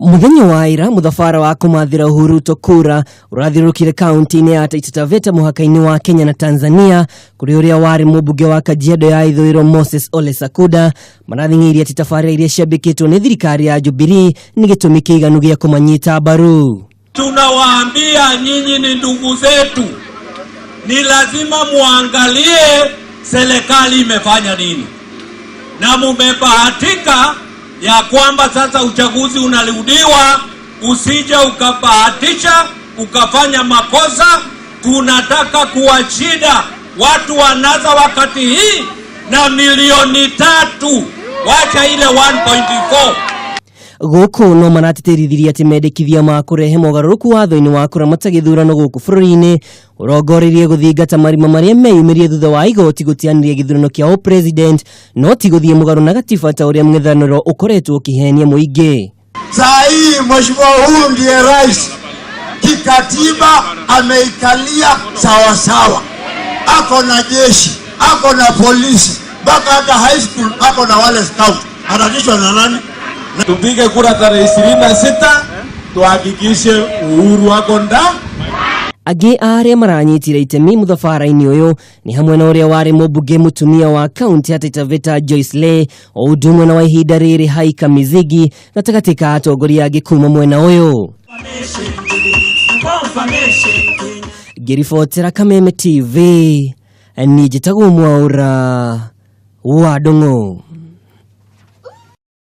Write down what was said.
Muthenya wa ira muthabara wa kumathira Uhuru kura urathiũrũrũkire kaunti-inĩ ya Taita Taveta mũhaka-inĩ wa Kenya na Tanzania kũrĩ ũrĩa warĩ mũmbunge wa Kajiado ya ithũĩro Moses Ole Sakuda marathing'ĩirie atĩ tabarĩra iria ciambĩkĩtwo nĩ thirikari ya Jubilee nĩ gĩtũmi kĩiganu gĩa kũmanyita mbaru. Tunawaambia nyinyi ni ndugu zetu, ni lazima muangalie serikali imefanya nini, na mumebahatika ya kwamba sasa uchaguzi unarudiwa, usije ukabahatisha ukafanya makosa. Tunataka kuwashinda watu wa NASA wakati hii na milioni 3, wacha ile 1.4. Gũkũ no maratĩtĩrithirie atĩ mendekithia ma kũrehe mogarũrũku watho-inĩ wa kũramata gĩthurano gũkũ bũrũri-inĩ ũrongoreirie gũthingata marima marĩa meyumĩrie thutha wa igoti gũtianĩria gĩthurano kĩa ũpresident no ti gũthiĩ mũgarũ na gatiba ta ũrĩa mũng'ethanĩro ũkoretwo ũkĩhenia mũingĩ. Saa hii mheshimiwa huyu ndiye rais kikatiba, ameikalia sawasawa, ako na jeshi, ako na polisi, mpaka hata high school ako na wale scout. Atatishwa na nani? Tupige kura tarehe 26 tuhakikishe Uhuru ako nda. Angĩ a arĩa maranyitire itemi mũthabara-inĩ ũyũ nĩ hamwe na ũrĩa warĩ mũmbunge mũtumia wa kaunti ya Taita Taveta Joyce Lee o ũndũ ũmwe na wa ihinda rĩrĩ Haika Mizigi gatagatĩ ka atongoria angĩ kuma mwena ũyũ. Ngĩribotera Kameme TV niĩ njĩtagwo Mwaũra wa Ndung'u.